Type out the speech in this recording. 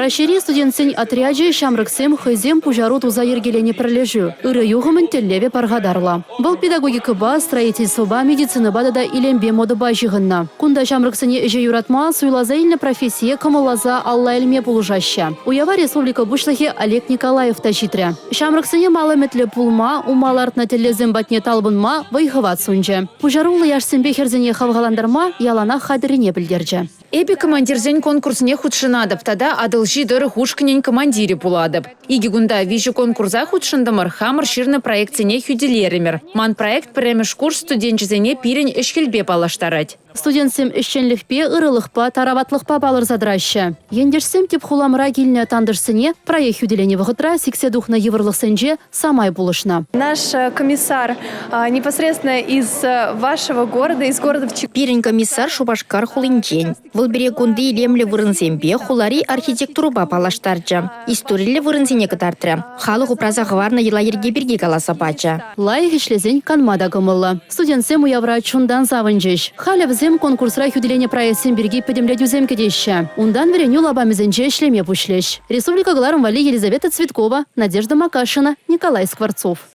Раҫҫейри студентсен отрячӗ ҫамрӑксем хӑйсем пуҫару туса йӗркеленӗ пӗрлешӳ. Ырӑ юхӑмӑн тӗллевӗ пархатарлӑ. Вӑл педагогикӑпа, строительствӑпа, медицинӑпа тата илемпе модӑпа ҫыхӑннӑ. Кунта ҫамрӑксене ӗҫе юратма, суйласа илнӗ профессие кӑмӑлласа алла илме пулӑшаҫҫӗ. Уява республика Пуҫлӑхӗ Олег Николаев та ҫитрӗ. Ҫамрӑксене мал ӗмӗтлӗ пулма, ума лартнӑ тӗллевсем патне талпӑнма вӑй-хӑват сунчӗ. Пуҫаруллӑ яшсемпе хӗрсене хавхалантарма яланах хатӗррине пӗлтерчӗ. Эпӗ командирсен конкурсне хутшӑнатӑп тата Атӑлҫи тӑрӑх ушкӑнӗн командирӗ пулатӑп. Икӗ кунта виҫӗ конкурса хутшӑнтӑмӑр, хамӑр ҫырнӑ проектсене хӳтӗлерӗмӗр. Ман проект пӗрремӗш курс студенчӗсене пирӗн ӗҫ-хӗлпе паллаштарать. Студентсем ӗҫченлӗхпе, ырӑлӑхпа, тараватлӑхпа палӑрса тӑраҫҫӗ. Ентешсем тӗп хуламӑра килнӗ тантӑшсене проект хӳтӗленӗ вӑхӑтра сиксе тухнӑ йывӑрлӑхсенче самай пулӑшнӑ. Наш комиссар непосредственно из вашего города, из города Пирӗн комиссар Шупашкар хулинчен. Вӑл пире кунти илемлӗ вырӑнсемпе, хулари архитектурӑпа паллаштарчӗ, историллӗ вырӑнсене кӑтартрӗ. Халӑх упраса хӑварнӑ йӑла-йӗрке пирки каласа пачӗ. Лайӑх ӗҫлесен канма та кӑмӑллӑ. Студентсем уявра чунтан савӑнчӗҫ. Халӗ вӗсем конкурсра хӳтӗленӗ проектсем пирки пӗтӗмлетӳсем кӗтеҫҫӗ. Унтан вӗренӳ лапамӗсенче ӗҫлеме пуҫлӗҫ. Республика кӑларӑм валли Елизавета Цветкова, Надежда Макашина, Николай Скворцов.